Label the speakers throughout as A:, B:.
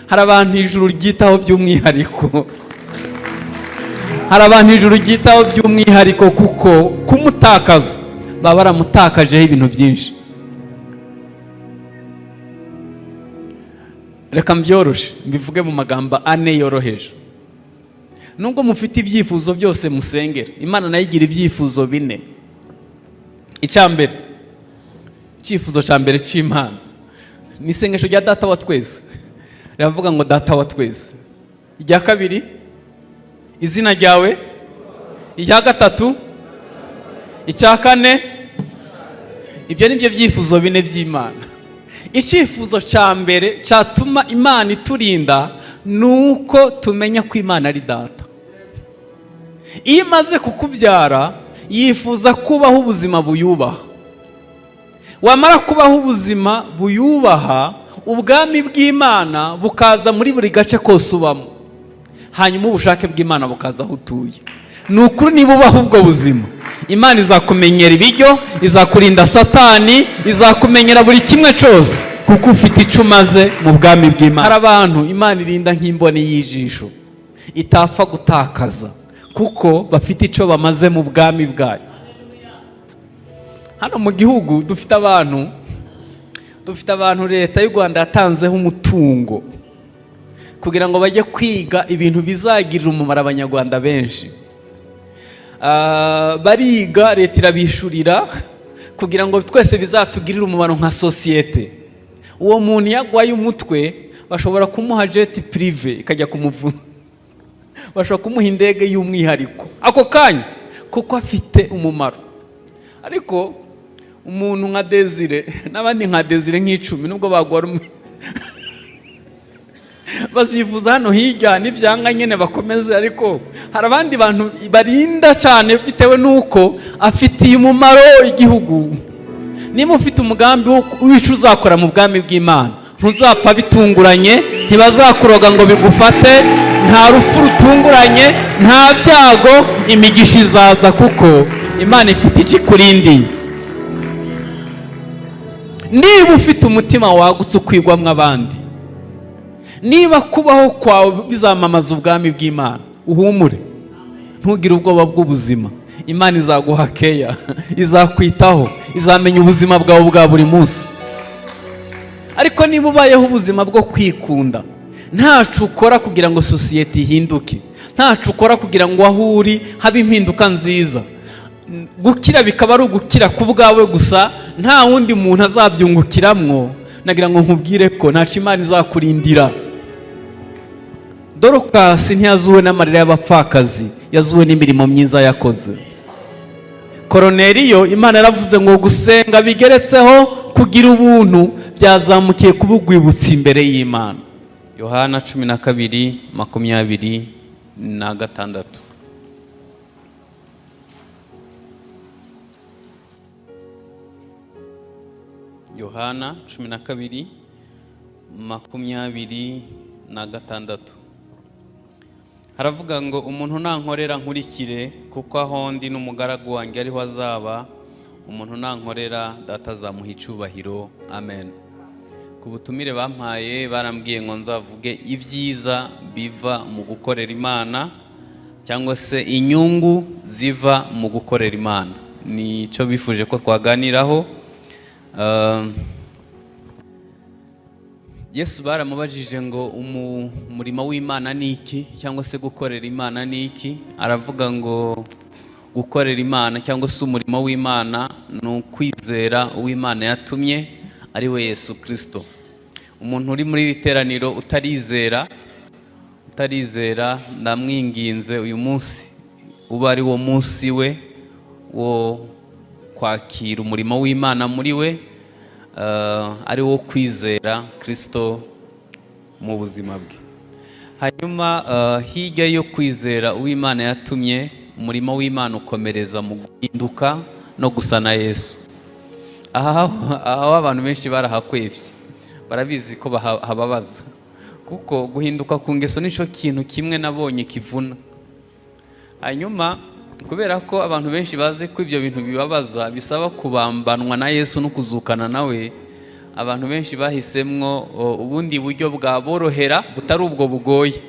A: Hari abantu ijuru ryitaho by'umwihariko, hari abantu ijuru ryitaho by'umwihariko, kuko kumutakaza baba baramutakajeho ibintu byinshi. Reka mbyoroshe mbivuge mu magambo ane yoroheje. Nubwo mufite ibyifuzo byose musengera, Imana nayo igira ibyifuzo bine. Icya mbere, icyifuzo cya mbere cy'Imana ni isengesho rya Data wa twese, riravuga ngo Data wa twese. Irya kabiri, izina ryawe. Irya gatatu, icya kane. Ibyo ni byo byifuzo bine by'Imana. Icyifuzo cya mbere cyatuma Imana iturinda ni uko tumenya ko Imana ari Data. Iyo imaze kukubyara yifuza kubaho ubuzima buyubaha. Wamara kubaho ubuzima buyubaha, ubwami bw'Imana bukaza muri buri gace kose ubamo, hanyuma ubushake bw'Imana bukaza aho utuye. Ni ukuri, niba ubaho ubwo buzima, Imana izakumenyera ibiryo, izakurinda Satani, izakumenyera buri kimwe cyose, kuko ufite icyo umaze mu bwami bw'Imana. Hari abantu Imana irinda nk'imboni y'ijisho, itapfa gutakaza, kuko bafite icyo bamaze mu bwami bwayo. Hano mu gihugu dufite abantu leta y'u Rwanda yatanzeho umutungo kugira ngo bajye kwiga ibintu bizagirira umumaro Abanyarwanda benshi. Bariga, leta irabishurira kugira ngo twese bizatugirire umumaro nka sosiyete. Uwo muntu iyo agwaye umutwe, bashobora kumuha jet privé ikajya kumuvura, bashobora kumuha indege y'umwihariko ako kanya, kuko afite umumaro. Ariko umuntu nka Desire n'abandi nka Desire nk'icumi, nubwo bagwara umwe, bazivuza hano hirya, n'ibyanga nyine bakomeze. Ariko hari abandi bantu barinda cyane bitewe n'uko afitiye umumaro igihugu. Niba ufite umugambi w'icyo uzakora mu bwami bw'Imana, ntuzapfa bitunguranye, ntibazakuroga ngo bigufate, nta rupfu rutunguranye, nta byago, imigisha izaza kuko Imana ifite icyo ikurindiye. Niba ufite umutima wagutse ukwigwamo abandi, niba kubaho kwawe bizamamaza ubwami bw'Imana, uhumure, ntugire ubwoba bw'ubuzima. Imana izaguha keya, izakwitaho, izamenya ubuzima bwawe bwa buri munsi. Ariko niba ubayeho ubuzima bwo kwikunda, ntacu ukora kugira ngo sosiyete ihinduke, ntacu ukora kugira ngo aho uri habe impinduka nziza, gukira bikaba ari ugukira ku bwawe gusa, nta wundi muntu azabyungukiramwo, nagira ngo nkubwire ko ntacu Imana izakurindira. Dorukasi ntiyazuwe n'amarira y'abapfakazi, yazuwe n'imirimo myiza yakoze. Koroneriyo, Imana yaravuze ngo gusenga bigeretseho kugira ubuntu byazamukiye kuba urwibutso imbere y'Imana. Yohana 12:26. Yohana 12:26 haravuga ngo: umuntu nankorera nkurikire, kuko aho ndi n'umugaragu wanjye ariho azaba. Umuntu nankorera, Data azamuha icyubahiro. Amen. Ku butumire bampaye, barambwiye ngo nzavuge ibyiza biva mu gukorera Imana, cyangwa se inyungu ziva mu gukorera Imana. Nicyo bifuje ko twaganiraho. Yesu baramubajije ngo umurimo w'Imana ni iki, cyangwa se gukorera Imana ni iki? Aravuga ngo gukorera Imana cyangwa se umurimo w'Imana ni ukwizera uw'Imana yatumye, ari we Yesu Kirisito. Umuntu uri muri iri teraniro utarizera, ndamwinginze, uyu munsi uba ari wo munsi we wo kwakira umurimo w'Imana muri we, ari wo kwizera Kirisito mu buzima bwe. Hanyuma hirya yo kwizera uw'Imana yatumye, umurimo w'Imana ukomereza mu guhinduka no gusa na Yesu. Aha abantu benshi barahakwevye, barabizi ko hababaza, kuko guhinduka ku ngeso nicyo kintu kimwe nabonye kivuna. Hanyuma kubera ko abantu benshi bazi ko ibyo bintu bibabaza, bisaba kubambanwa na Yesu no kuzukana nawe, Abantu benshi bahisemwo ubundi buryo bwaborohera butari ubwo bugoye,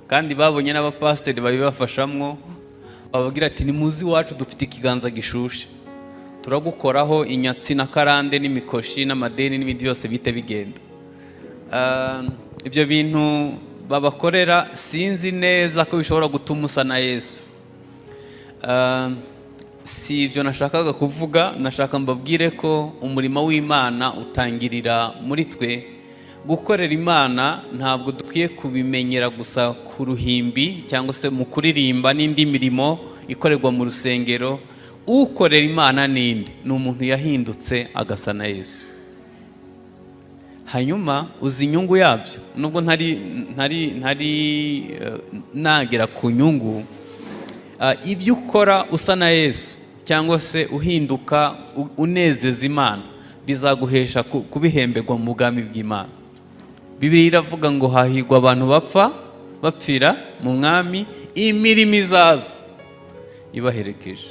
A: kandi babonye n'abapasiteri babibafashamwo, bababwira ati: "Nimuzi iwacu, dufite ikiganza gishushe, turagukoraho inyatsi na karande n'imikoshi n'amadeni n'ibindi byose bite bigenda." Ibyo bintu babakorera, sinzi neza ko bishobora gutuma usa na Yesu. Si ibyo nashakaga kuvuga. Nashaka mbabwire ko umurimo w'Imana utangirira muri twe. Gukorera Imana ntabwo dukwiye kubimenyera gusa ku ruhimbi cyangwa se mu kuririmba n'indi mirimo ikorerwa mu rusengero. Ukorera Imana n'indi ni umuntu yahindutse agasa na Yesu. Hanyuma uzi inyungu yabyo? Nubwo ntari nagera ku nyungu, ibyo ukora usa na Yesu cyangwa se uhinduka unezeza Imana bizaguhesha kubihemberwa mu bwami bw'Imana. Bibiliya iravuga ngo hahigwa abantu bapfa bapfira mu Mwami, imirimo izaza ibaherekeje.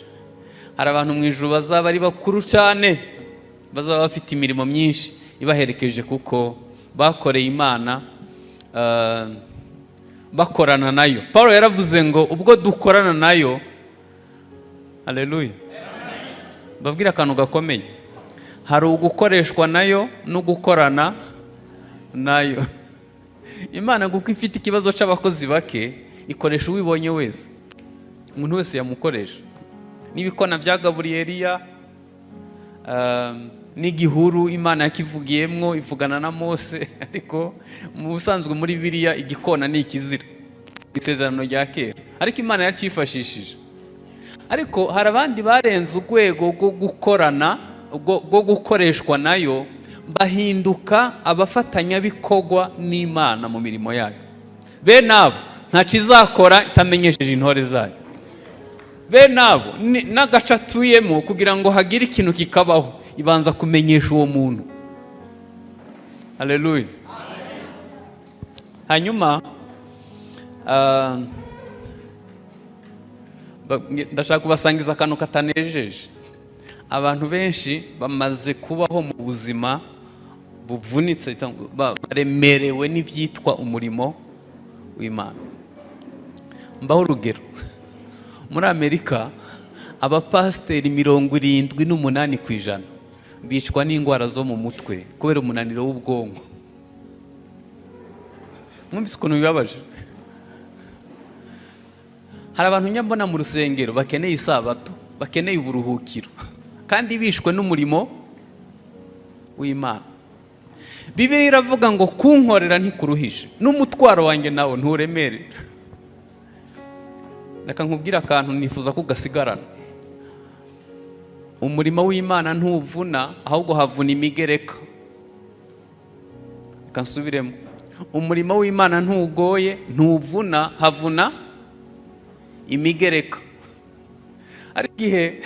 A: Hari abantu mu ijuru bazaba ari bakuru cyane, bazaba bafite imirimo myinshi ibaherekeje kuko bakoreye Imana, bakorana nayo. Paul yaravuze ngo ubwo dukorana nayo. Haleluya! Babwira akantu gakomeye: hari ugukoreshwa nayo no gukorana nayo. Imana, kuko ifite ikibazo cy'abakozi bake, ikoresha uwibonye wese. Umuntu wese yamukoresha. N'ibikona byagaburiye Eliya, n'igihuru Imana yakivugiyemwo ivugana na Mose. Ariko mu busanzwe muri Bibiliya igikona ni ikizira, Isezerano rya Kera, ariko Imana yacifashishije. Ariko hari abandi barenze urwego rwo gukorana, rwo gukoreshwa nayo, bahinduka abafatanyabikorwa n'Imana mu mirimo yayo. Bene abo ntacyo izakora itamenyesheje intore zayo. Bene abo n'agace atuyemo, kugira ngo hagire ikintu kikabaho, ibanza kumenyesha uwo muntu. Haleluya! Hanyuma ndashaka kubasangiza akantu katanejeje. Abantu benshi bamaze kubaho mu buzima buvunitse, baremerewe n'ibyitwa umurimo w'Imana. Mbaho urugero: muri Amerika abapasiteri 78% bicwa n'indwara zo mu mutwe kubera umunaniro w'ubwonko. Mwumvise ukuntu bibabaje? Hari abantu njya mbona mu rusengero bakeneye isabato, bakeneye uburuhukiro, kandi bishwe n'umurimo w'Imana. Bibiliya iravuga ngo kunkorera ntikuruhije, n'umutwaro wanjye nawe nturemerera. Reka nkubwire akantu nifuza ko ugasigarana: umurimo w'Imana ntuvuna, ahubwo havuna imigereka. Reka nsubiremo: umurimo w'Imana ntugoye, ntuvuna, havuna imigereka. Hari igihe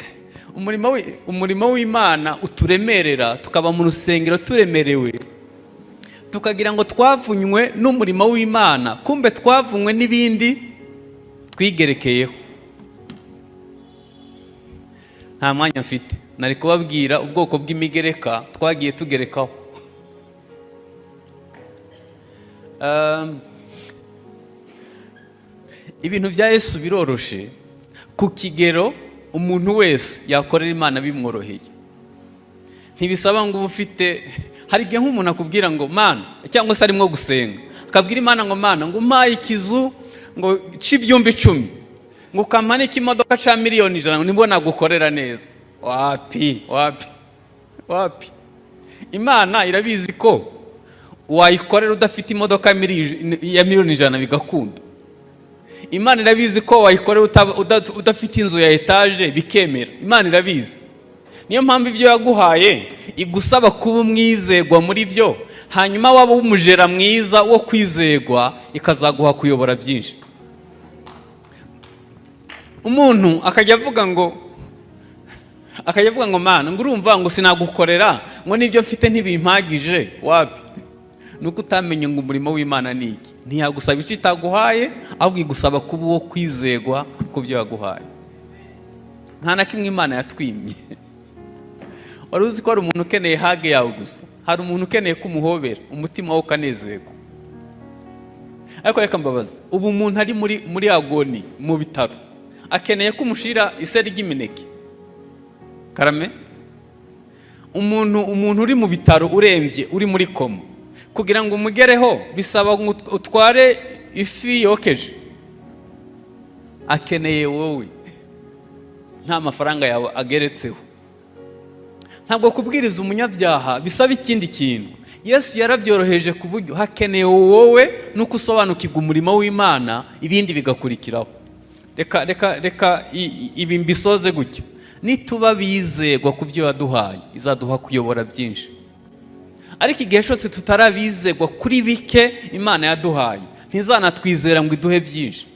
A: umurimo w'Imana uturemerera, tukaba mu rusengero turemerewe, tukagira ngo twavunywe n'umurimo w'Imana, kumbe twavunywe n'ibindi twigerekeyeho. Nta mwanya mfite, nari kubabwira ubwoko bw'imigereka twagiye tugerekaho. Ibintu bya Yesu biroroshe ku kigero umuntu wese yakorera Imana bimworoheye. Ntibisaba ngo ube ufite. Hari igihe nk'umuntu akubwira ngo "Mana", cyangwa se arimo gusenga akabwira Imana ngo "Mana", ngo "umpaye ikizu ngo cy'ibyumba 10, ngo ukampa imodoka ca miliyoni 100, nibwo nagukorera neza. Wapi, wapi, wapi! Imana irabizi ko wayikorera udafite imodoka ya miliyoni 100 bigakunda. Imana irabizi ko wayikorera udafite inzu ya etaje bikemera. Imana irabizi. Niyo mpamvu ibyo yaguhaye igusaba kuba umwizerwa muri byo, hanyuma waba umujera mwiza wo kwizerwa, ikazaguha kuyobora byinshi. Umuntu akajya avuga ngo "Mana", ngo "urumva", ngo "sinagukorera", ngo "n'ibyo mfite ntibimpagije". Wapi! Nuko utamenye ngo umurimo w'Imana ni iki. Ntiyagusaba icyo itaguhaye, ahubwo igusaba kuba uwo kwizerwa ku byo yaguhaye. Nta na kimwe Imana yatwimye. Wari uzi ko hari umuntu ukeneye hug yawe gusa? Hari umuntu ukeneye ko umuhobera, umutima we ukanezerwa. Ariko reka mbabaze, ubu umuntu ari muri agony mu bitaro akeneye ko umushira iseri ry'imineke? Karame. Umuntu uri mu bitaro urembye, uri muri coma, kugira ngo umugereho bisaba ngo utware ifi yokeje? Akeneye wowe, nta mafaranga yawe ageretseho. Ntabwo kubwiriza umunyabyaha bisaba ikindi kintu. Yesu yarabyoroheje ku buryo hakeneye wowe nuko usobanukirwa umurimo w'Imana, ibindi bigakurikiraho. Reka ibi mbisoze gutya: nituba bizegwa ku byo yaduhaye, izaduha kuyobora byinshi. Ariko igihe cyose tutarabizegwa kuri bike Imana yaduhaye, ntizanatwizera ngo iduhe byinshi.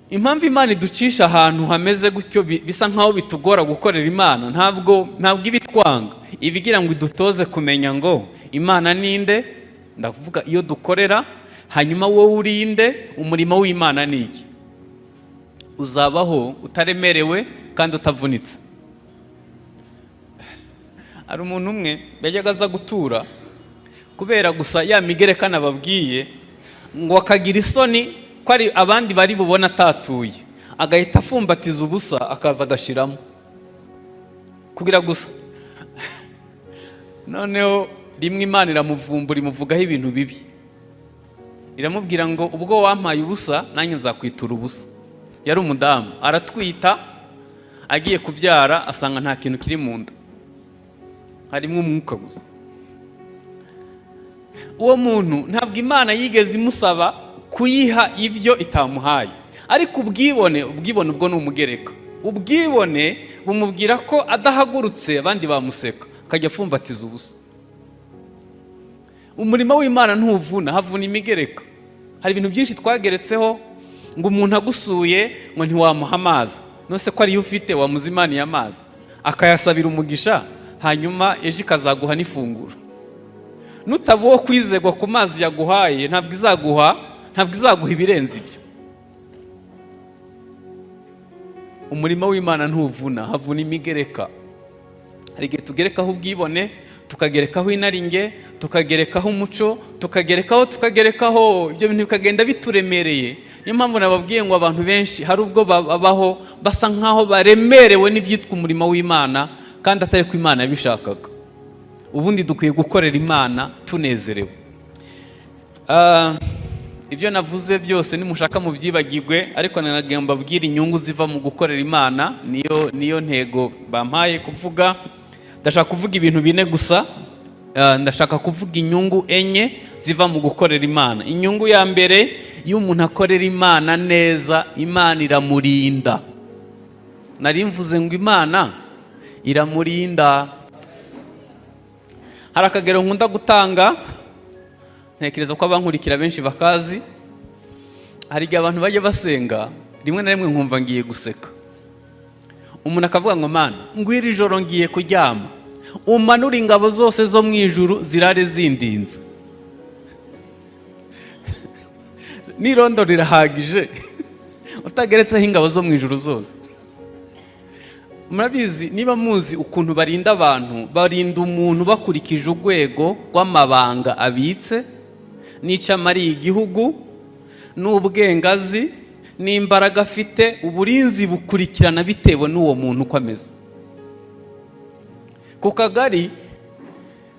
A: Impamvu Imana iducisha ahantu hameze gutyo, bisa nkaho bitugora gukorera Imana, ntabwo iba itwanga, iba igira ngo idutoze kumenya ngo Imana ninde, ndavuga iyo dukorera, hanyuma wowe urinde, umurimo w'Imana ni iki. Uzabaho utaremerewe kandi utavunitse. Hari umuntu umwe yajyaga aza gutura, kubera gusa ya migereka nababwiye, ngo akagira isoni ko ari abandi bari bubone atatuye, agahita afumbatiza ubusa, akaza agashiramo kugira gusa. Noneho rimwe Imana iramuvumbura, imuvugaho ibintu bibi, iramubwira ngo: "Ubwo wampaye ubusa, nanjye nzakwitura ubusa." Yari umudamu, aratwita, agiye kubyara asanga nta kintu kiri mu nda, harimo umwuka gusa. Uwo muntu ntabwo Imana yigeze imusaba kuyiha ibyo itamuhaye, ariko ubwibone, ubwibone ubwo ni umugereka, ubwibone bumubwira ko adahagurutse abandi bamuseka, akajya afumbatiza ubusa. Umurimo w'Imana ntuvuna, havuna imigereka. Hari ibintu byinshi twageretseho, ngo umuntu agusuye ngo ntiwamuha amazi. None ko ariyo ufite, wamuzimaniye amazi akayasabira umugisha, hanyuma ejo ikazaguha n'ifunguro? Nutaba uwo kwizegwa ku mazi yaguhaye, ntabwo izaguha ibirenze ibyo. Umurimo w'Imana ntuvuna, havuna imigereka. Hari igihe tugerekaho ubwibone, tukagerekaho inaringe, tukagerekaho umuco, tukagerekaho ibyo bintu, bikagenda bituremereye. Niyo mpamvu nababwiye ngo abantu benshi hari ubwo babaho basa nkaho baremerewe n'ibyitwa umurimo w'Imana, kandi atari ko Imana yabishakaga. Ubundi dukwiye gukorera Imana tunezerewe. Ibyo navuze byose nimushaka mubyibagirwe, ariko nanagira mbabwire inyungu ziva mu gukorera Imana. Niyo ntego bampaye kuvuga. Ndashaka kuvuga ibintu bine gusa. Ndashaka kuvuga inyungu enye ziva mu gukorera Imana. Inyungu ya mbere, iyo umuntu akorera Imana neza, Imana iramurinda. Nari mvuze ngo Imana iramurinda. Hari akagero nkunda gutanga, ntekereza ko abankurikira benshi bakazi. Hari igihe abantu bajya basenga, rimwe na rimwe nkumva ngiye guseka. Umuntu akavuga ngo: "Mana, ngwira ijoro ngiye kuryama, umanure ingabo zose zo mu ijuru zirare zindinze." N'irondo rirahagije utageretseho ingabo zo mu ijuru zose. Murabizi, niba muzi ukuntu barinda abantu, barinda umuntu bakurikije urwego rw'amabanga abitse n'icyo amariye igihugu n'ubwengazi n'imbaraga afite. Uburinzi bukurikirana bitewe n'uwo muntu uko ameze. Ku kagari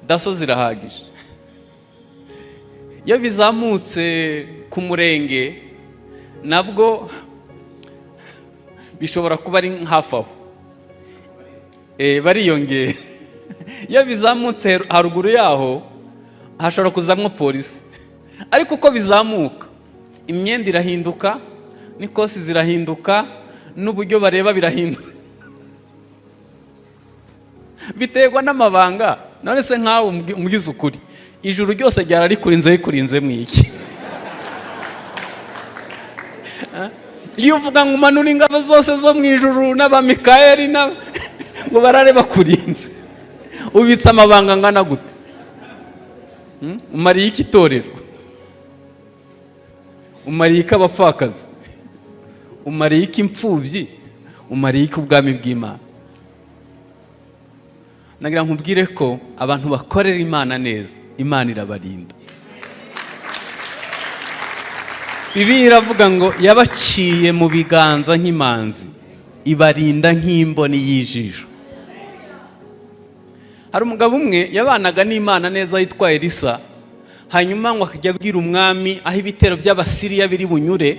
A: DASSO zirahagije. Iyo bizamutse ku murenge, nabwo bishobora kuba ari hafi aho, bariyongera. Iyo bizamutse haruguru yaho, hashobora kuzamwo polisi. Ariko uko bizamuka, imyenda irahinduka, n'ikosi zirahinduka, n'uburyo bareba birahinduka, biterwa n'amabanga. None se nkawe umbwize ukuri, ijuru ryose ryara rikurinze, rikurinze mu iki? Iyo uvuga ngo umanure ingabo zose zo mu ijuru n'abamikayeli ngo barare bakurinze, ubitse amabanga angana gute? Umariye iki itorero? Umariye iki abapfakazi? Umariye iki imfubyi? Umariye iki ubwami bw'Imana? Nagira nkubwire ko abantu bakorera Imana neza, Imana irabarinda. Bibiliya iravuga ngo yabaciye mu biganza nk'imanzi, ibarinda nk'imboni y'ijisho. Hari umugabo umwe yabanaga n'Imana neza yitwa Elisa, hanyuma ngo akajya abwira umwami aho ibitero by'Abasiriya biri bunyure.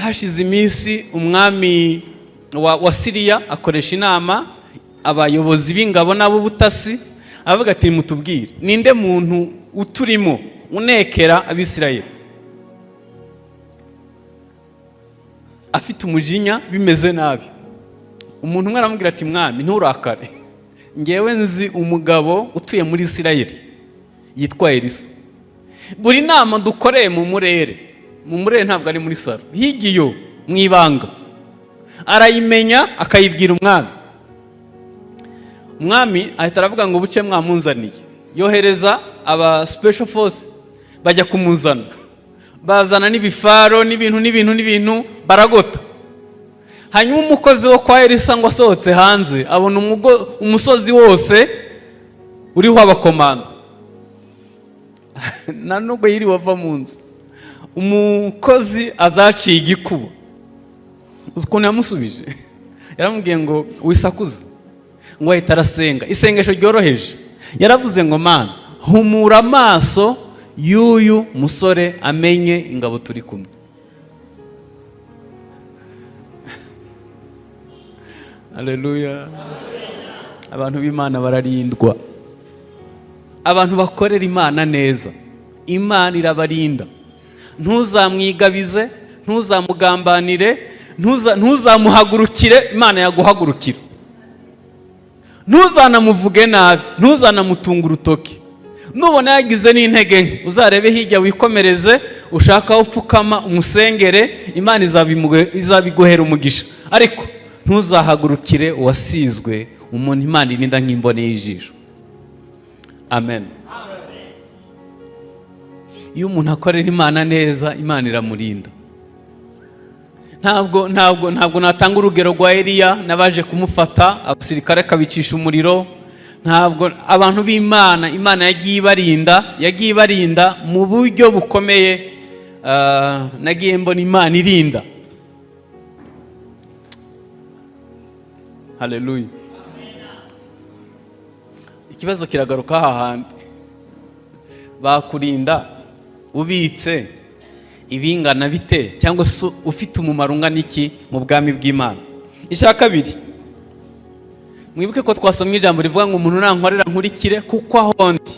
A: Hashize iminsi umwami wa Siriya akoresha inama abayobozi b'ingabo n'ab'ubutasi, aravuga ati: "Mutubwire, ninde muntu uturimo unekera Abisirayeli?" Afite umujinya, bimeze nabi. Umuntu umwe aramubwira ati: "Mwami, nturakare, ngewe nzi umugabo utuye muri Isirayeli yitwa Elisa. Buri nama dukoreye mu murere, mu murere ntabwo ari muri salo, higiyo mu ibanga, arayimenya akayibwira umwami." Umwami ahita aravuga ngo: "Buce mwamunzaniye." Yohereza aba special force bajya kumuzana, bazana n'ibifaro n'ibintu n'ibintu n'ibintu, baragota. Hanyuma umukozi wo kwa Elisa ngo asohotse hanze abona umusozi wose uriho abakomando. Na nubwo yiriwe ava mu nzu, umukozi azaciye igikuba. Uzi ukuntu yamusubije? Yaramubwiye ngo: "Wisakuze." Ngo ahita arasenga isengesho ryoroheje. Yaravuze ngo: "Mana, humura amaso y'uyu musore amenye ingabo turi kumwe." Haleluya! Abantu b'Imana bararindwa. Abantu bakorera Imana neza, Imana irabarinda. Ntuzamwigabize, ntuzamugambanire, ntuzamuhagurukire, Imana yaguhagurukira. Ntuzanamuvuge nabi, ntuzanamutunge urutoki. Nubona yagize n'intege nke, uzarebe hirya wikomereze, ushaka aho upfukama umusengere, Imana izabiguhera umugisha. Ariko ntuzahagurukire uwasizwe, umuntu Imana irinda nk'imboni y'ijisho. Amen. Iyo umuntu akorera Imana neza, Imana iramurinda. Ntabwo natanga urugero rwa Eliya n'abaje kumufata, abasirikare akabicisha umuriro. Ntabwo abantu b'Imana, Imana yagiye ibarinda, yagiye ibarinda mu buryo bukomeye. Nagiye mbona Imana irinda. Haleluya! Ikibazo kiragaruka hahandi: bakurinda ubitse ibingana bite, cyangwa se ufite umumaro ungana iki mu bwami bw'Imana? Icya kabiri, mwibuke ko twasomye ijambo rivuga ngo: "Umuntu nankorera nkurikire, kuko aho ndi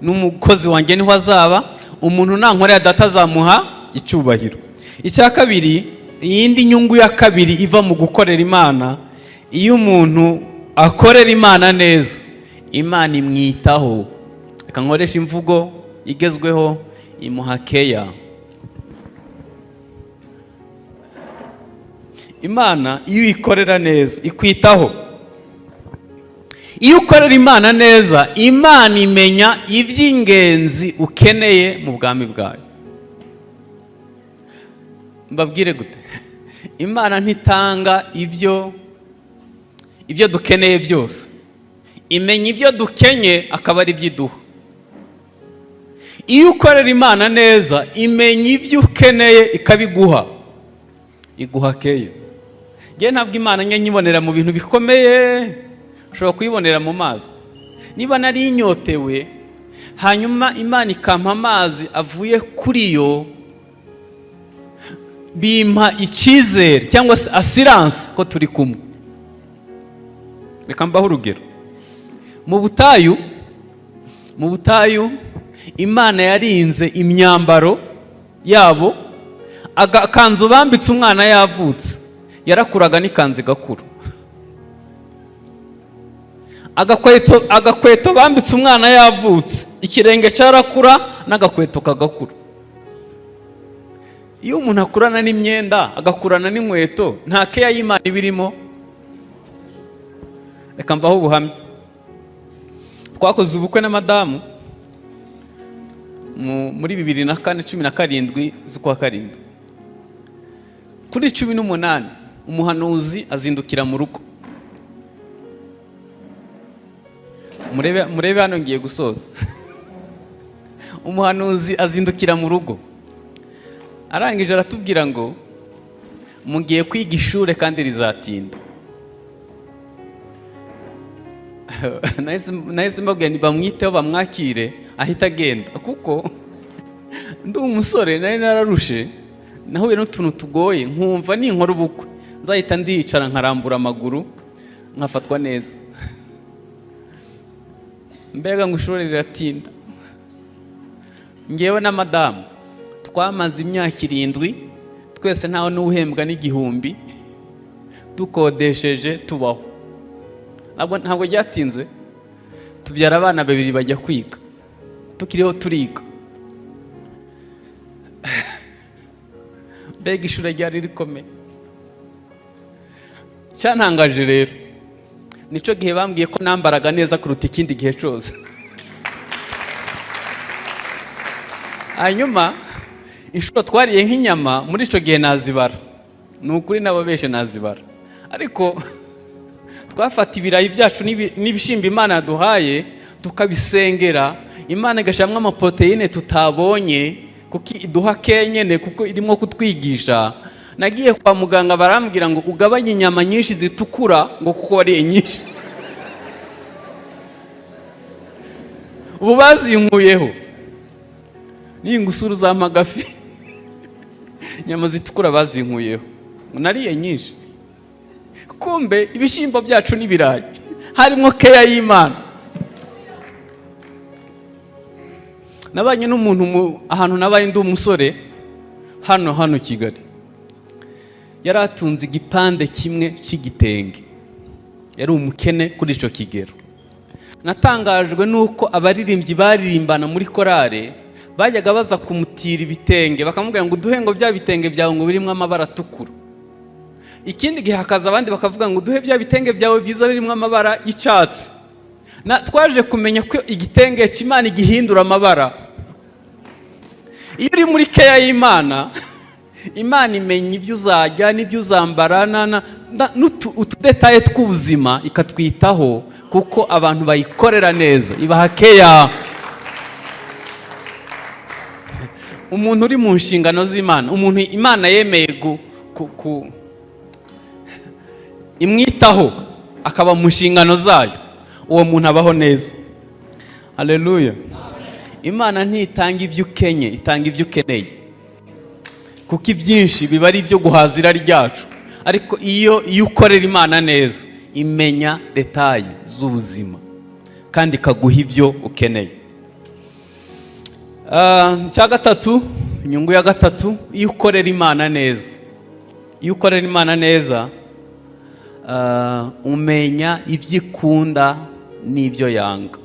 A: n'umukozi wanjye niho azaba. Umuntu nankorera Data azamuha icyubahiro." Icya kabiri, iyindi nyungu ya kabiri iva mu gukorera Imana: iyo umuntu akorera Imana neza, Imana imwitaho. Reka nkoreshe imvugo igezweho: imuha keya. Imana iyo uyikorera neza ikwitaho. Iyo ukorera Imana neza, Imana imenya iby'ingenzi ukeneye mu bwami bwayo. Mbabwire gute? Imana ntitanga ibyo dukeneye byose, imenya ibyo dukenye akaba ari byo iduha. Iyo ukorera Imana neza, imenya ibyo ukeneye ikabiguha, iguha keya. Ngewe ntabwo Imana njya nyibonera mu bintu bikomeye, ushobora kuyibonera mu mazi. Niba nari inyotewe, hanyuma Imana ikampa amazi avuye kuri yo, bimpa icyizere cyangwa se assurance ko turi kumwe. Reka mbaho urugero. Mu butayu Imana yarinze imyambaro yabo. Agakanzu bambitse umwana yavutse, yarakuraga n'ikanzu igakura. Agakweto bambitse umwana yavutse, ikirenge cyarakura n'agakweto kagakura. Iyo umuntu akurana n'imyenda, agakurana n'inkweto, nta keya y'Imana iba irimo? Reka mbaho ubuhamya. Twakoze ubukwe na madamu muri 2004, 17 z'ukwa karindwi. Kuri 18 umuhanuzi azindukira mu rugo. Murebe, murebe hano, ngiye gusoza. Umuhanuzi azindukira mu rugo, arangije aratubwira ngo: "Mugiye kwiga ishuri kandi rizatinda." Nahise mbabwira nti bamwiteho, bamwakire, ahita agenda, kuko ndi umusore, nari nararushe, nahuye n'utuntu tugoye, nkumva ninkora ubukwe nzahita ndicara nkarambura amaguru nkafatwa neza. Mbega ngo ishuri riratinda! Ngewe na madamu twamaze imyaka 7 twese ntawe n'uhembwa n'igihumbi, dukodesheje tubaho. Ntabwo ryatinze, tubyara abana babiri bajya kwiga, tukiriho turiga. Mbega ishuri ryari rikomeye! Cyantangaje rero, nicyo gihe bambwiye ko nambaraga neza kuruta ikindi gihe cyose. Hanyuma inshuro twariye nk'inyama muri icyo gihe nazibara, ni ukuri n'ababeshe nazibara. Ariko twafata ibirayi byacu n'ibishyimbo Imana yaduhaye, tukabisengera, Imana igashyiramo amaporoteyine tutabonye, kuko iduha kenyine, kuko irimo kutwigisha. Nagiye kwa muganga, barambwira ngo ugabanye inyama nyinshi zitukura, ngo kuko wariye nyinshi. Ubu bazinkuyeho, ningusura uzampa agafi. Inyama zitukura bazinkuyeho, nariye nyinshi. Kumbe ibishyimbo byacu n'ibirayi harimo keya y'Imana. Nabanye n'umuntu ahantu nabaye ndi umusore, hano Kigali, yari atunze igipande kimwe cy'igitenge, yari umukene kuri icyo kigero. Natangajwe n'uko abaririmbyi baririmbana muri korale bajyaga baza kumutira ibitenge, bakamubwira ngo: "Uduhe ngo bya bitenge byawe ngo birimo amabara atukura." Ikindi gihe hakaza abandi bakavuga ngo: "Uduhe bya bitenge byawe byiza birimo amabara y'icyatsi." Twaje kumenya ko igitenge cy'Imana igihindura amabara. Iyo uri muri keya y'Imana, Imana imenya ibyo uzajya n'ibyo uzambara, utudetaye tw'ubuzima ikatwitaho, kuko abantu bayikorera neza ibaha keya. Umuntu uri mu nshingano z'Imana, umuntu Imana yemeye imwitaho akaba mu nshingano zayo, uwo muntu abaho neza. Haleluya! Imana ntitanga ibyo ukenye, itanga ibyo ukeneye, kuko ibyinshi biba ari ibyo guhaza irari ryacu. Ariko iyo ukorera Imana neza, imenya detaye z'ubuzima kandi ikaguha ibyo ukeneye. Icya gatatu, inyungu ya gatatu, iyo ukorera Imana neza, iyo ukorera Imana neza, umenya ibyo ikunda n'ibyo yanga.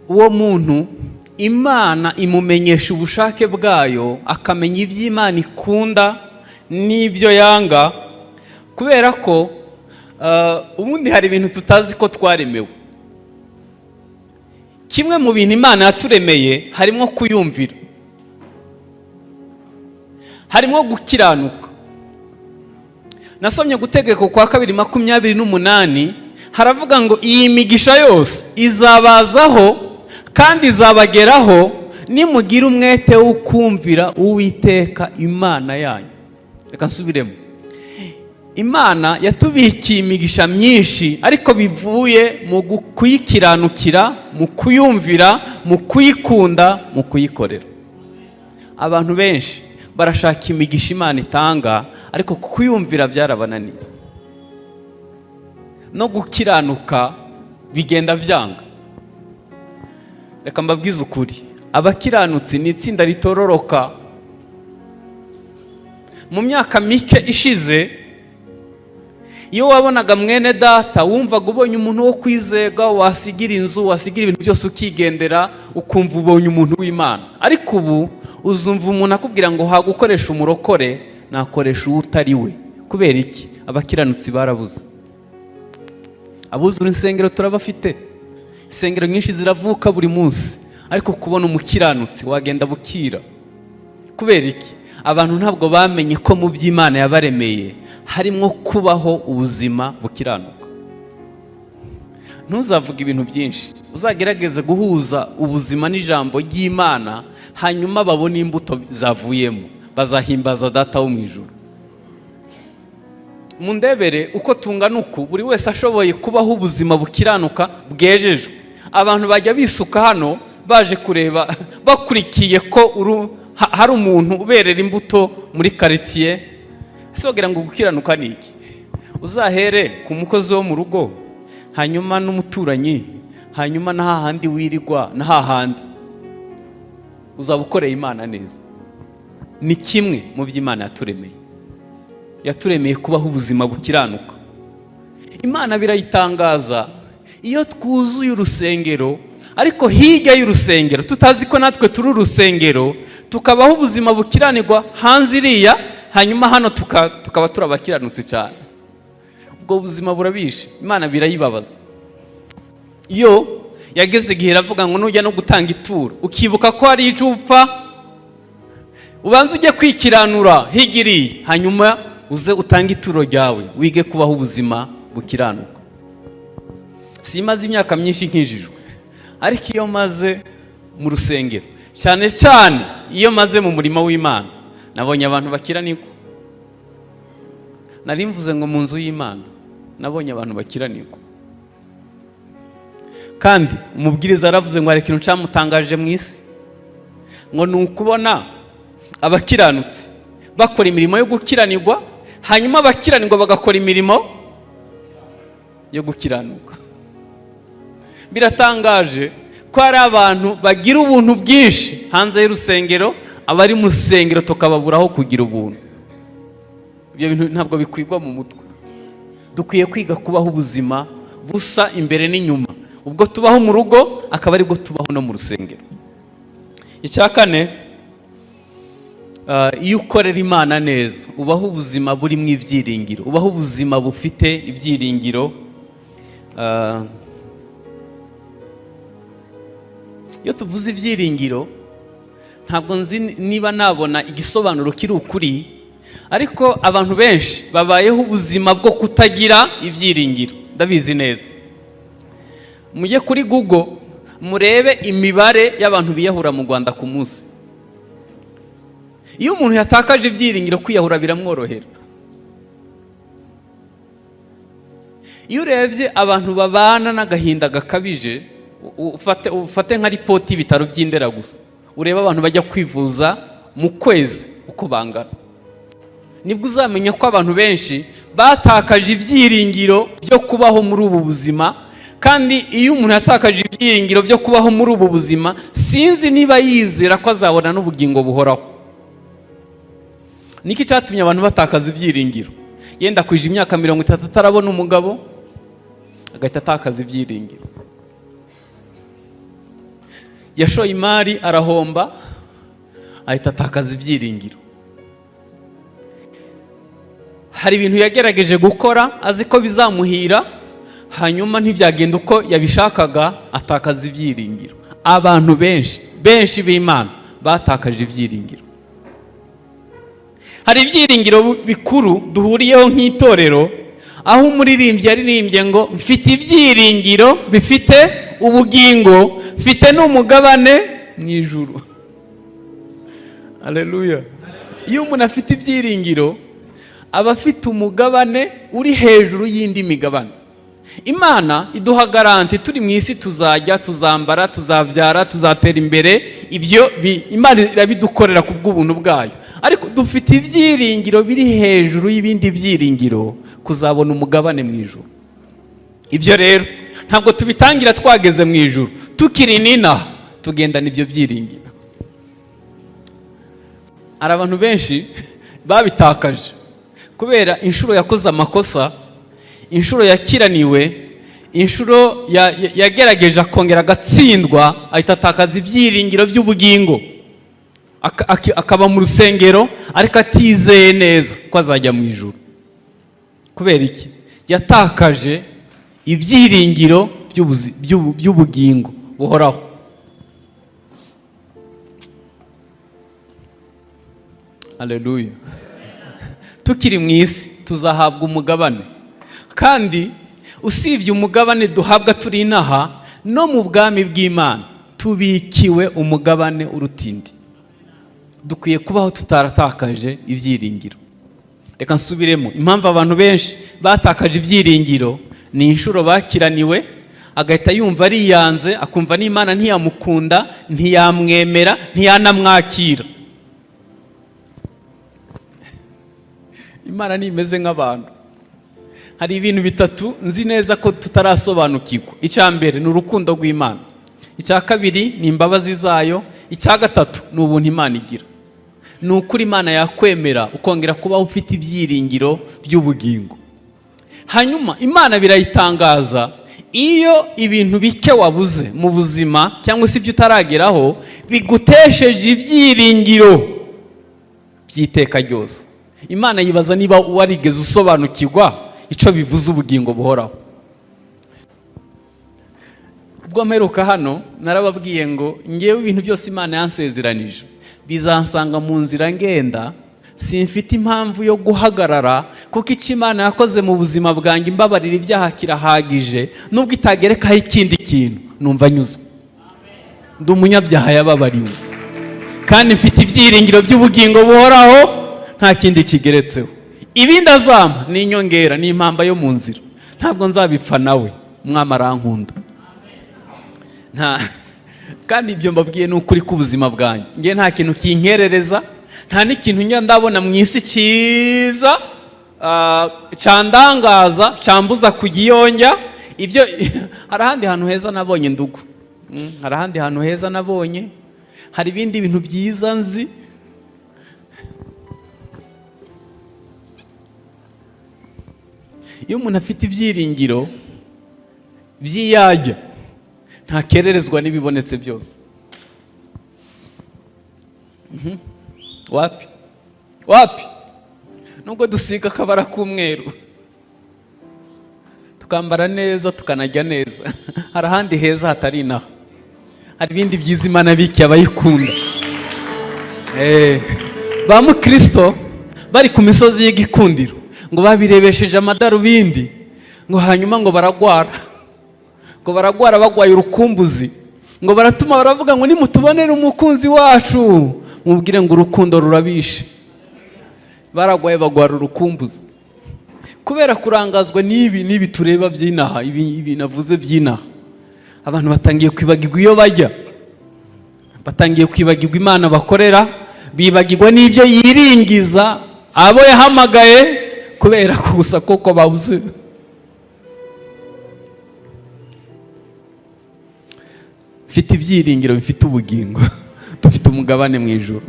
A: Uwo muntu Imana imumenyesha ubushake bwayo, akamenya ibyo Imana ikunda n'ibyo yanga, kubera ko ubundi hari ibintu tutazi ko twaremewe. Kimwe mu bintu Imana yaturemeye harimo kuyumvira, harimo gukiranuka. Nasomye Gutegeka kwa Kabiri 28, haravuga ngo iyi migisha yose izabazaho kandi izabageraho nimugira umwete wo kumvira Uwiteka Imana yanyu. Reka nsubiremo. Imana yatubikiye imigisha myinshi, ariko bivuye mu kuyikiranukira, mu kuyumvira, mu kuyikunda, mu kuyikorera. Abantu benshi barashaka imigisha Imana itanga, ariko kuyumvira byarabananiye, no gukiranuka bigenda byanga. Reka mbabwize ukuri, abakiranutsi ni itsinda ritororoka. Mu myaka mike ishize, iyo wabonaga mwene data, wumvaga ubonye umuntu wo kwizega, wasigira inzu, wasigira ibintu byose ukigendera, ukumva ubonye umuntu w'Imana. Ariko ubu uzumva umuntu akubwira ngo hagukoresha umurokore, nakoresha uwo utari we. Kubera iki? Abakiranutsi barabuze. Abuzura insengero turabafite, insengero nyinshi ziravuka buri munsi, ariko kubona umukiranutsi wagenda bukira. Kubera iki? Abantu ntabwo bamenye ko mu by'Imana yabaremeye Harimo kubaho ubuzima bukiranuka. Ntuzavuge ibintu byinshi, uzagerageze guhuza ubuzima n'ijambo ry'Imana, hanyuma babone imbuto zavuyemo, bazahimbaza Data wo mu ijuru. Mundebere uko tungana uku, buri wese ashoboye kubaho ubuzima bukiranuka bwejejwe, abantu bajya bisuka hano baje kureba, bakurikiye ko hari umuntu uberera imbuto muri karitsiye. Ese bagira ngo gukiranuka ni iki? Uzahere ku mukozi wo mu rugo, hanyuma n'umuturanyi, hanyuma na hahandi wirirwa, na hahandi uzaba ukoreye Imana neza. Ni kimwe mu byo Imana yaturemeye. Yaturemeye kubaho ubuzima bukiranuka. Imana birayitangaza iyo twuzuye urusengero, ariko hirya y'urusengero tutazi ko natwe turi urusengero, tukabaho ubuzima bukiranirwa hanze iriya, hanyuma hano tukaba turi abakiranutsi cyane. Ubwo buzima burabishe, Imana birayibabaza. Iyo yageze igihe iravuga ngo nujya no gutanga ituro, ukibuka ko hari icyo upfa, ubanza ujye kwikiranura hirya iriya, hanyuma uze utange ituro ryawe, wige kubaho ubuzima bukiranuka. Simaze imyaka myinshi nkijijwe, ariko iyo maze mu rusengero, cyane cyane iyo maze mu murimo w'Imana, nabonye abantu bakiranirwa. Nari mvuze ngo mu nzu y'Imana nabonye abantu bakiranirwa. Kandi umubwiriza yaravuze ngo hari ikintu cyamutangaje mu isi, ngo ni ukubona abakiranutsi bakora imirimo yo gukiranirwa, hanyuma abakiranirwa bagakora imirimo yo gukiranuka. Biratangaje ko hari abantu bagira ubuntu bwinshi hanze y'urusengero, abari mu rusengero tukababuraho kugira ubuntu. Ibyo bintu ntabwo bikwigwa mu mutwe. Dukwiye kwiga kubaho ubuzima busa imbere n'inyuma. Ubwo tubaho mu rugo akaba aribwo tubaho no mu rusengero. Icya kane, iyo ukorera Imana neza, ubaho ubuzima burimo ibyiringiro, ubaho ubuzima bufite ibyiringiro. Iyo tuvuze ibyiringiro, ntabwo nzi niba nabona igisobanuro kiri ukuri, ariko abantu benshi babayeho ubuzima bwo kutagira ibyiringiro, ndabizi neza. Mujye kuri Google murebe imibare y'abantu biyahura mu Rwanda ku munsi. Iyo umuntu yatakaje ibyiringiro, kwiyahura biramworohera. Iyo urebye abantu babana n'agahinda gakabije, ufate nka ripoti y'ibitaro by'Indera gusa, urebe abantu bajya kwivuza mu kwezi uko bangana, nibwo uzamenya ko abantu benshi batakaje ibyiringiro byo kubaho muri ubu buzima. Kandi iyo umuntu yatakaje ibyiringiro byo kubaho muri ubu buzima, sinzi niba yizera ko azabona n'ubugingo buhoraho. Niki cyatumye abantu batakaza ibyiringiro? Yenda kwije imyaka 30 atarabona umugabo, agahita atakaza ibyiringiro. Yashoye imari arahomba, ahita atakaza ibyiringiro. Hari ibintu yagerageje gukora azi ko bizamuhira, hanyuma ntibyagenda uko yabishakaga, atakaza ibyiringiro. Abantu benshi benshi b'Imana batakaje ibyiringiro. Hari ibyiringiro bikuru duhuriyeho nk'itorero, aho umuririmbyi yaririmbye ngo mfite ibyiringiro bifite ubugingo, mfite n'umugabane mu ijuru. Haleluya! Iyo umuntu afite ibyiringiro, aba afite umugabane uri hejuru y'indi migabane. Imana iduha garantie: turi mu isi tuzajya, tuzambara, tuzabyara, tuzatera imbere. Ibyo Imana irabidukorera ku bw'ubuntu bwayo, ariko dufite ibyiringiro biri hejuru y'ibindi byiringiro, kuzabona umugabane mu ijuru. Ibyo rero ntabwo tubitangira twageze mu ijuru. Tukiri n'inaha tugendana ibyo byiringiro. Hari abantu benshi babitakaje kubera inshuro yakoze amakosa, inshuro yakiraniwe, inshuro yagerageje akongera agatsindwa, ahita atakaza ibyiringiro by'ubugingo. Akaba mu rusengero ariko atizeye neza ko azajya mu ijuru. Kubera iki? Yatakaje ibyiringiro by'ubugingo buhoraho. Haleluya! Tukiri mu isi Tuzahabwa umugabane, kandi usibye umugabane duhabwa turi inaha, no mu bwami bw'Imana tubikiwe umugabane uruta indi. Dukwiye kubaho tutaratakaje ibyiringiro. Reka nsubiremo: impamvu abantu benshi batakaje ibyiringiro ni inshuro bakiraniwe, agahita yumva ariyanze, akumva n'Imana ntiyamukunda, ntiyamwemera, ntiyanamwakira. Imana ntimeze nk'abantu. Hari ibintu bitatu nzi neza ko tutarasobanukirwa. Icya mbere ni urukundo rw'Imana, icya kabiri ni imbabazi zayo, icya gatatu ni ubuntu Imana igira. Ni ukuri Imana yakwemera ukongera kubaho ufite ibyiringiro by'ubugingo. Hanyuma Imana birayitangaza iyo ibintu bike wabuze mu buzima cyangwa se ibyo utarageraho bigutesheje ibyiringiro by'iteka ryose. Imana yibaza niba warigeze usobanukirwa icyo bivuze ubugingo buhoraho. Ubwo mperuka hano narababwiye ngo ngewe ibintu byose Imana yansezeranije bizansanga mu nzira ngenda, simfite impamvu yo guhagarara, kuko icyo Imana yakoze mu buzima bwanjye imbabarira ibyaha kirahagije. Nubwo itagerekaho ikindi kintu, numva anyuzwe. Ndi umunyabyaha yababariwe, kandi mfite ibyiringiro by'ubugingo buhoraho, nta kindi kigeretseho. Ibindi azampa ni inyongera, ni impamba yo mu nzira, ntabwo nzabipfa nawe. Umwami arankunda. Nta kandi ibyo mbabwiye ni ukuri k'ubuzima bwanjye. Ngewe nta kintu kinkerereza, nta n'ikintu njya ndabona mu isi cyiza cyandangaza, cyambuza kujya iyo njya. Ibyo hari ahandi hantu heza nabonye ndugu. Hari ahandi hantu heza nabonye, hari ibindi bintu byiza nzi. Iyo umuntu afite ibyiringiro by'iyajya, ntakererezwa n'ibibonetse byose. Wapi wapi, nubwo dusiga akabara k'umweru, tukambara neza, tukanajya neza, hari ahandi heza hatari inaha. Hari ibindi byiza Imana abikiye abayikunda. Ba mukristo bari ku misozi y'igikundiro ngo babirebesheje amadarubindi, ngo hanyuma ngo baragwara, ngo baragwara bagwaye urukumbuzi, ngo baratuma baravuga ngo nimutubonere umukunzi wacu mubwire ngo urukundo rurabishe. Baragwaye, bagwara urukumbuzi kubera kurangazwa n'ibi n'ibi tureba by'inaha, ibi navuze by'inaha. Abantu batangiye kwibagirwa iyo bajya, batangiye kwibagirwa Imana bakorera, bibagirwa n'ibyo yiringiza abo yahamagaye, kubera gusa kuko babuze. Mfite ibyiringiro bifite ubugingo, dufite umugabane mu ijuru.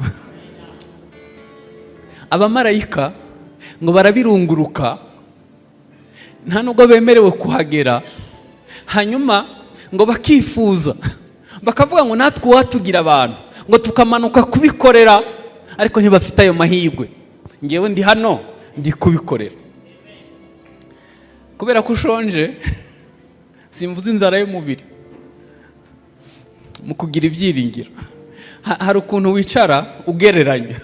A: Abamarayika ngo barabirunguruka, nta nubwo bemerewe kuhagera. Hanyuma ngo bakifuza, bakavuga ngo natwe uwatugira abantu ngo tukamanuka kubikorera, ariko ntibafite ayo mahirwe. Ngewe ndi hano ndi kubikorera kubera ko ushonje, simvuze inzara y'umubiri. Mu kugira ibyiringiro hari ukuntu wicara ugereranya.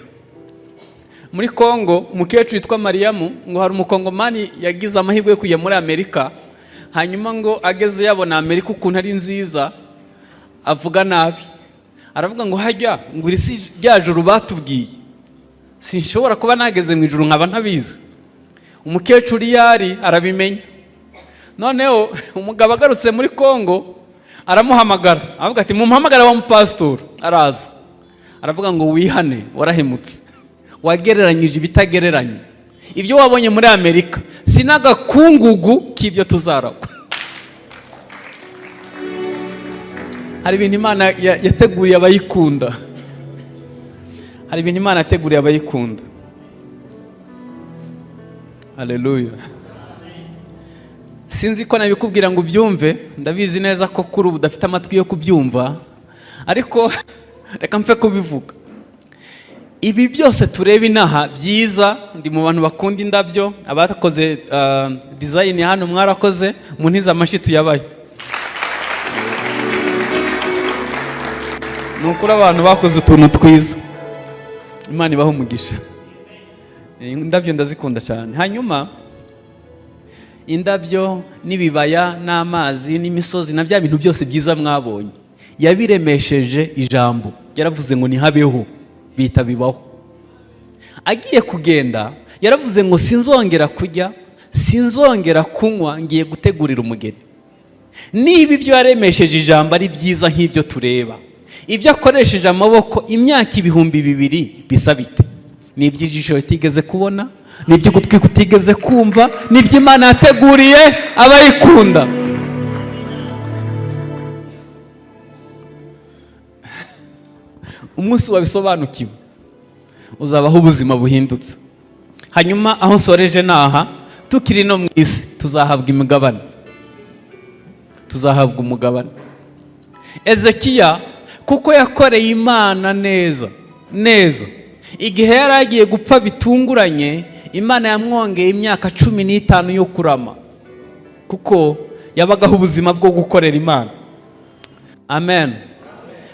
A: Muri Kongo umukecuru witwa Mariyamu, ngo hari umukongomani yagize amahirwe yo kujya muri Amerika, hanyuma ngo ageze yabona Amerika ukuntu ari nziza, avuga nabi, aravuga ngo hajya ngo iri si rya juru batubwiye, sinshobora kuba nageze mu ijuru nkaba ntabizi. Umukecuru iyo ari arabimenya. Noneho umugabo agarutse muri Kongo aramuhamagara, aravuga ati mumuhamagare wa mupasitori. Araza aravuga ngo wihane, warahemutse, wagereranyije ibitagereranye, ibyo wabonye muri Amerika si n'agakungugu k'ibyo tuzaragwa. Hari ibintu Imana yateguriye abayikunda, hari ibintu Imana yateguriye abayikunda. Haleluya. Sinzi ko nabikubwira ngo ubyumve, ndabizi neza ko kuri ubu udafite amatwi yo kubyumva, ariko reka mpfe kubivuga. Ibi byose tureba inaha byiza, ndi mu bantu bakunda indabyo, abakoze design hano mwarakoze, muntize amashyi tuyabaye. Ni ukuri abantu bakoze utuntu twiza, Imana ibahe umugisha. Indabyo ndazikunda cyane. Hanyuma indabyo n'ibibaya n'amazi n'imisozi na bya bintu byose byiza mwabonye, yabiremesheje ijambo. Yaravuze ngo ntihabeho, bihita bibaho. Agiye kugenda yaravuze ngo sinzongera kurya, sinzongera kunywa, ngiye gutegurira umugeni. Niba ibyo yaremesheje ijambo ari byiza nk'ibyo tureba, ibyo akoresheje amaboko imyaka 2000 bisa bite? Ni iby'ijisho ritigeze kubona, ni iby'ugutwi kutigeze kumva, ni iby'Imana yateguriye abayikunda. Umunsi wabisobanukiwe uzabaho ubuzima buhindutse. Hanyuma aho nsoreje naha, tukiri no mu isi tuzahabwa imigabane, tuzahabwa umugabane. Ezekiya kuko yakoreye Imana neza neza, igihe yari agiye gupfa bitunguranye, Imana yamwongeye imyaka 15 yo kurama, kuko yabagaho ubuzima bwo gukorera Imana. Amen.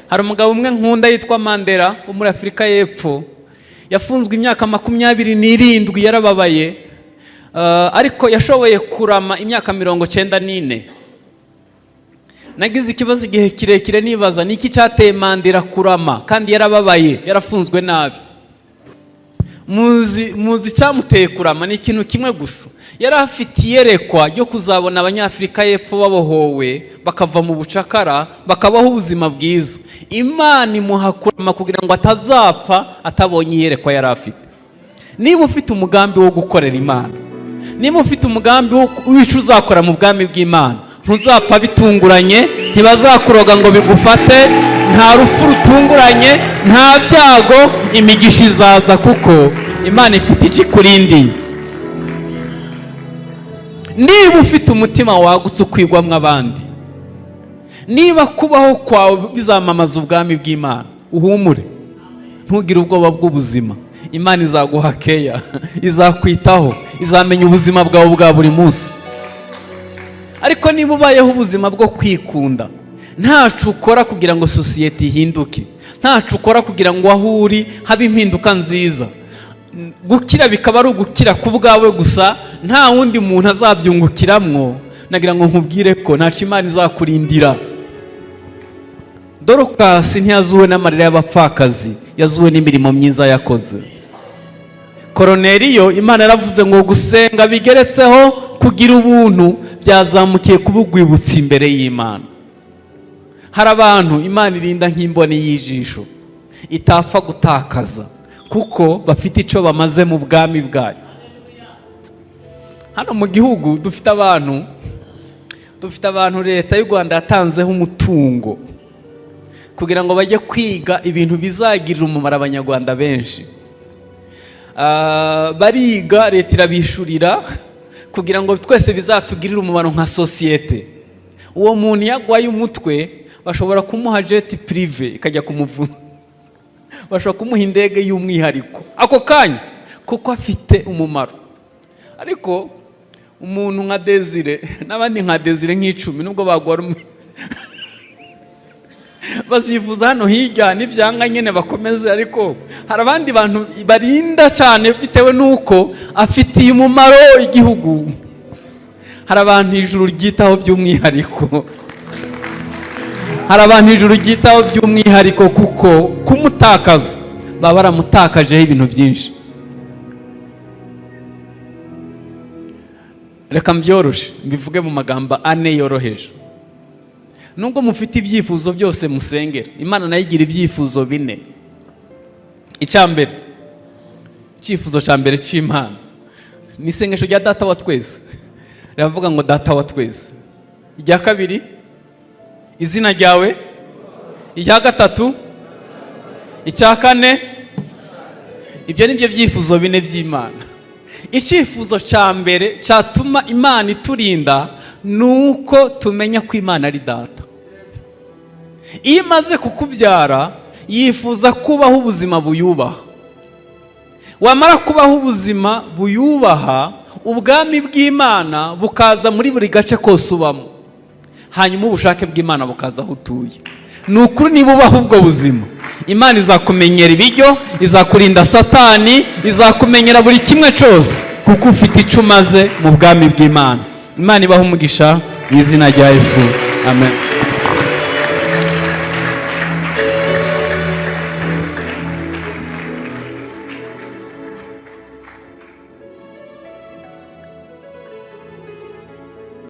A: Hari umugabo umwe nkunda yitwa Mandela wo muri Afurika y'Epfo, yafunzwe imyaka 27, yarababaye, ariko yashoboye kurama imyaka 94. Nagize ikibazo igihe kirekire nibaza niki cyateye Mandela kurama kandi yarababaye, yarafunzwe nabi. Muzi icyamuteye kurama? Ni ikintu kimwe gusa. Yari afite iyerekwa ryo kuzabona Abanyafurika y'Epfo babohowe, bakava mu bucakara, bakabaho ubuzima bwiza. Imana imuha kurama kugira ngo atazapfa atabonye iyerekwa yari afite. Niba ufite umugambi wo gukorera Imana, niba ufite umugambi w'icyo uzakora mu bwami bw'Imana, ntuzapfa bitunguranye, ntibazakuroga ngo bigufate, nta rupfu rutunguranye, nta byago, imigisha izaza kuko Imana ifite icyo ikurindiye. Niba ufite umutima wagutse ukwigwamo abandi, niba kubaho kwawe bizamamaza ubwami bw'Imana, uhumure, ntugire ubwoba bw'ubuzima. Imana izaguha keya, izakwitaho, izamenya ubuzima bwawe bwa buri munsi. Ariko niba ubayeho ubuzima bwo kwikunda, ntacu ukora kugira ngo sosiyete ihinduke, ntacu ukora kugira ngo aho uri habe impinduka nziza, gukira bikaba ari ugukira ku bwawe gusa, nta wundi muntu azabyungukiramwo, nagira ngo nkubwire ko ntacu Imana izakurindira. Dorukasi ntiyazuwe n'amarira y'abapfakazi, yazuwe n'imirimo myiza yakoze. Koroneriyo, Imana yaravuze ngo gusenga bigeretseho kugira ubuntu byazamukiye kuba urwibutso imbere y'Imana. Hari abantu Imana irinda nk'imboni y'ijisho, itapfa gutakaza kuko bafite icyo bamaze mu bwami bwayo. Hano mu gihugu dufite abantu leta y'u Rwanda yatanzeho umutungo kugira ngo bajye kwiga ibintu bizagirira umumaro Abanyarwanda benshi. Bariga, leta irabishurira kugira ngo twese bizatugirire umumaro nka sosiyete. Uwo muntu iyo agwaye umutwe bashobora kumuha jet privé ikajya kumuvura, bashobora kumuha indege y'umwihariko ako kanya kuko afite umumaro. Ariko umuntu nka Desire n'abandi nka Desire nk'icumi, nubwo bagwara umwe bazivuza hano hirya n'ibyanga nyine bakomeze, ariko hari abandi bantu barinda cyane bitewe n'uko afitiye umumaro igihugu. Hari abantu ijuru ryitaho by'umwihariko, hari abantu ijuru ryitaho by'umwihariko, kuko kumutakaza baba baramutakajeho ibintu byinshi. Reka mbyoroshe mbivuge mu magambo ane yoroheje. Nubwo mufite ibyifuzo byose musengera, Imana nayo igira ibyifuzo bine. Icya mbere, icyifuzo cya mbere cy'Imana ni isengesho rya Data wa twese, riravuga ngo Data wa twese. Irya kabiri, izina ryawe. Irya gatatu, icya kane. Ibyo ni byo byifuzo bine by'Imana. Icyifuzo cya mbere cyatuma Imana iturinda ni uko tumenya ko Imana ari Data. Iyo imaze kukubyara yifuza kubaho ubuzima buyubaha. Wamara kubaho ubuzima buyubaha, ubwami bw'Imana bukaza muri buri gace kose ubamo, hanyuma ubushake bw'Imana bukaza aho utuye. Ni ukuri, niba ubaho ubwo buzima, Imana izakumenyera ibiryo, izakurinda Satani, izakumenyera buri kimwe cyose, kuko ufite icyo umaze mu bwami bw'Imana. Imana ibaha umugisha mu izina rya Yesu, amen.